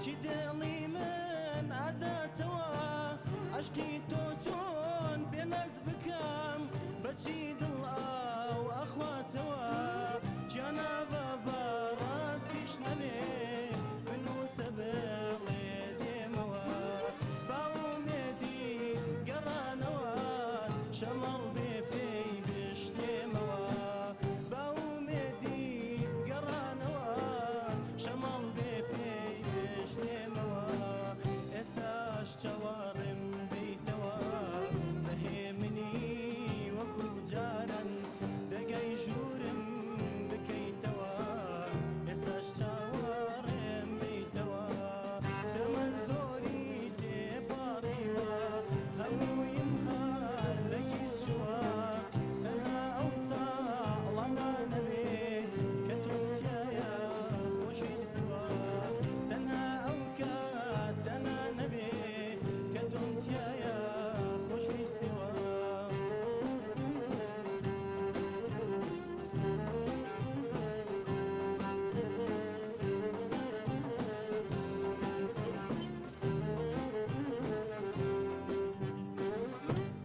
چی دڵی من ئەداتەوە عەشقی تۆ چۆن بێناز بکەم بەچی دڵ ئاو ئەخواتەوە گیانە بابا ڕاستیش نەبێ بنووسە بڵێ دێمەوە با ئومێدی گەڕانەوە شەماڵ بێ پێی بشلێمەوە با ئومێدی گەڕانەوە شەماڵ بێ پێی بشلێمەوە ئێستاش چاوەڕێم بێیتەوە بە هێمنی وەکو جاران دەرگای ژوورم بکەیتەوە ئێستاش چاوەڕێم بێیتەوە تەمەن زۆری تێپەڕیوە هەموویم هەر لە کیس چووە تەنها ئەو ساڵانە نەبێ کە تۆم تیایا خۆشویستووە تەنها ئەو کاتانە نەبێ کە تۆم تیایا خۆشویستووە.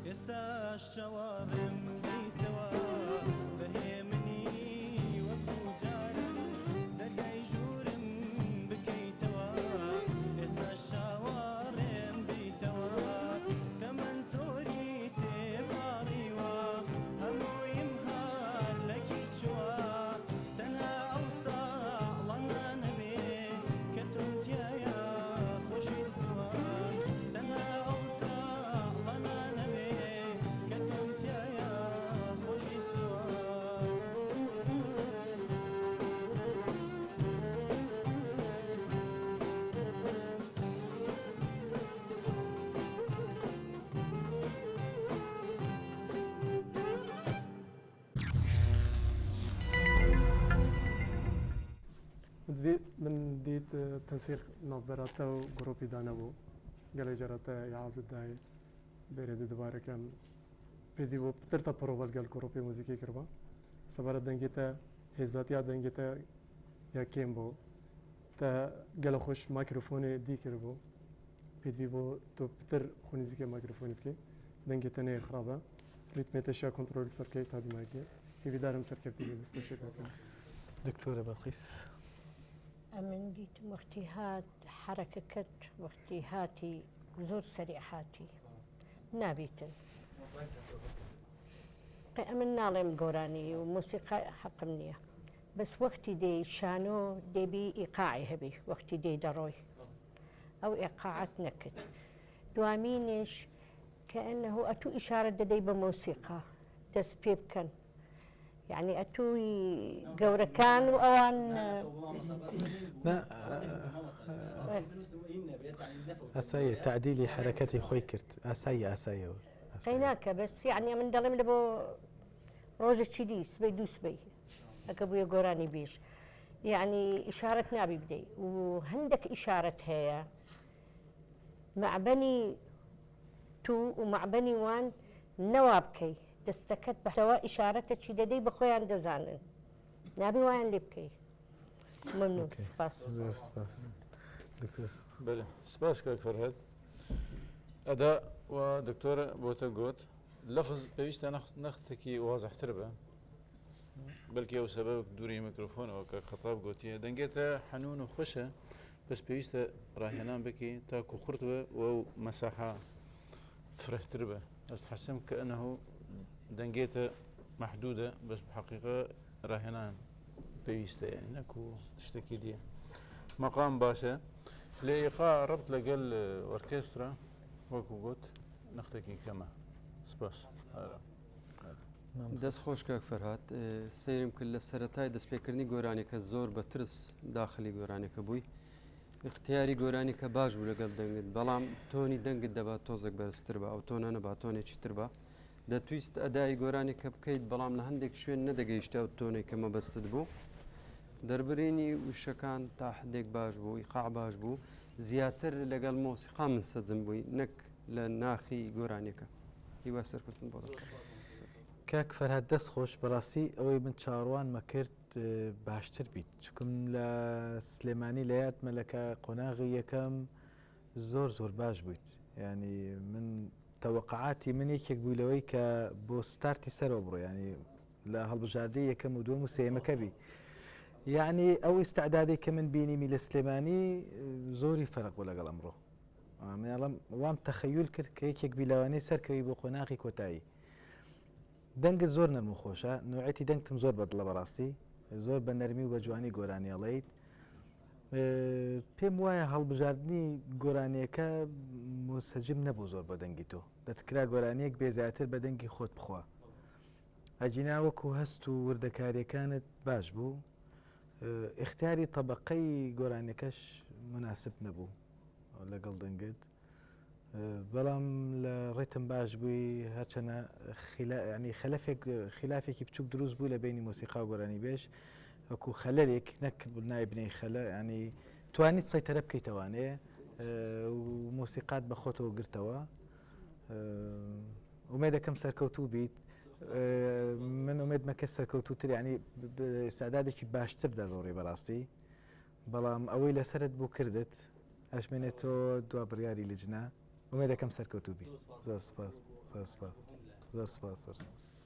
ئێستاش چاوەڕێم بێیتەوە بە هێمنی وەکو جاران دەرگای ژوورم بکەیتەوە ئێستاش چاوەڕێم بێیتەوە تەمەن زۆری تێپەڕیوە هەموویم هەر لە کیس چووە تەنها ئەو ساڵانە نەبێ کە تۆم تیایا خۆشویستووە تەنها ئەو ساڵانە نەبێ کە تۆم تیایا خۆشویستووە. من دیت تەنسیق ناڤبەرا تە و گڕوپی دا نەبوو گەلێ جارا تە ئیعازت دای بێرێ دە دوبارە کەم پێدی بۆ پتر تە پڕۆڤە گەل گڕوپی موزیکی کربا سەبارەت دەنگی تە هێزاتیا دەنگی تە یا کێم بۆ تە گەلە خۆش مایکرۆفۆنێ دی کربوو پێدوی بۆ تۆ پتر خۆ نزیکە مایکرۆفۆنی بکەی دەنگی تە نەیە خراپە ڕیتمێ تەشیا کۆنتڕۆلی سەر بکەی تا دیماگیە هیویدارم سەرکەفتی بی دەست خۆشی لێ دکتۆرە بەڵقیس. ئەمن دیتم وەختی هات حەرەکە کرد وەختی هاتی زۆر سەریع هاتی نابیتن قەی ئەمن ناڵێم گۆرانی و مۆسیقا حەقم نییە بەس وەختی دێی شانۆ دێبی ئیقاعی هەبی وەختی دێی دەڕۆی ئەو ئیقاعەت نەکرد دوامینیش کەئەنه ئەتوو ئیشارەت دەدەی بە مۆسیقا دەست پێ بکەن یعنی ئەتووی گەورەکان و ئەوان ئاساییە تعدیلی حرەکەتی خۆی کرد ئاسایی ئاساییەوە قەیناکە بەس یعنی من دەڵێم لە بۆ ڕۆژێکی دی سبەی دوو سبەی ئەگە بوویە گۆرانی بێژ یعنی ئیشارەت نابی بدەی و هەندێک ئیشارەت هەیە مەعبەنی تو و مەعبەنی وان نەوا بکەی دەستەکەت بەەوە ئیشارەتە چی دەدەی بە خۆیان دەزانن نابی وایان لێ بکەی ممنون سپاس سپاس دکتۆر بەێ سپاس کاک فەرهاد ئەدا و دکتۆرە بۆتە گوت لەفز پێویستە نەختێکی وازحتر بە بەلکی ئەو سەبەب دووری میکرۆفۆنەوە کاک خەتاب گۆتیە دەنگێتە حەنوون و خوشە بەس پێویستە ڕاهێنان بکی تاکو خورت بە و ئەو مەساحە فرەتر بە ئەست حەسم کە ئەنه دەنگێتە محدودە بەس حەقیقە ڕاهێنان پێویستە یعنی نەکو شتێکی دیە مەقام باشە لێ ئیقا ڕبط لەگەل ئۆرکێسترا وەکو گوت نەختێکی کەمە سپاس ئارام. دەست خۆش کاک فەرهاد سەیرم کرد لە سەرەتای دەستپێکردنی گۆرانیەکە زۆر بە ترس داخلی گۆرانیەکە بووی اختیاری گۆرانیەکە باش بوو لەگەڵ دەنگت بەڵام تۆنی دەنگت دەبا تۆزێک بەرزتر بە ئەو تۆنە نەبا تۆنێکی تر بە دەتویست ئەدای گۆرانیەکە بکەیت بەڵام لە هەندێک شوێن نەدەگەیشتە ئەو تۆنێک کە مەبەستت بوو دەربرینی وشەکان تا حدێک باش بوو ئیقاع باش بوو زیاتر لەگەڵ مۆسیقا منسەجم بووی نەک لە ناخی گۆرانیەکە هیوای سەرکەوتن بۆ دەخوازم. کاک فەرهاد دەست خۆش بەڕاستی ئەوەی من چاوەڕوانمە کرد. باشتر بیت چکم لە سلێمانی لە یادمە لە کە قۆناغی یەکەم زۆر زۆر باش بوویت ینی من تەوەقعاتی من یەکێک بووی لەوەی کە بۆ ستارتی سەرەوە بڕۆ ینی لە هەڵبژاردەی یەکەم و دووەم و سێیەمەکە بی یعنی ئەو ئیستعدادەی کە من بینیمی لە سلێمانی زۆری فەرق بوو لەگەڵ ئەمڕۆ منڵم وام تەخەیول کرد کە یەکێک بی لەوانەیە سەرکەوی بۆ قۆناغی کۆتایی دەنگت زۆر نەرم و خۆشە نوعەتی دەنگتم زۆر بەدڵە بەڕاستی زۆر بە نەرمی و بە جوانی گۆرانی ئەڵێیت پێم وایە هەڵبژاردننی گۆرانیەکە مۆسەجم نەبوو زۆر بە دەنگی تۆ دەتکرا گۆرانیەک بێ زیاتر بە دەنگی خۆت بخوا ئەگینا وەکو هەست و وردەکاریەکانت باش بوو ئیختیاری تەبەقەی گۆرانیەکەش مناسب نەبوو لەگەڵ دەنگت بەڵام لە ڕیتم باش بووی هەرچەنە ینی خەلفێک خلافێکی بچوک دروست بوو لە بینی مۆسیقا و گۆرانی بێژ وەکو خەلەرێک نەک نایبنەی خەلە ینی توانیت سەیتەرە بکەیتەوانێ مۆسیقات بە خۆتەوە گرتەوە ئومێدەکەم سەرکەوتوو بیت من ئومێدمە کە سەرکەوتووتر ینی ئیستعدادێکی باشتر دەگۆڕی بەڕاستی بەڵام ئەوەی لەسرت بوو کردت ئەشمێنێت تۆ دوا بڕیاری لجنە ئومێدەکەم سەرکەوتوو بی زۆر سپاس زۆر سپاس زۆر سپاس زۆر سپاس.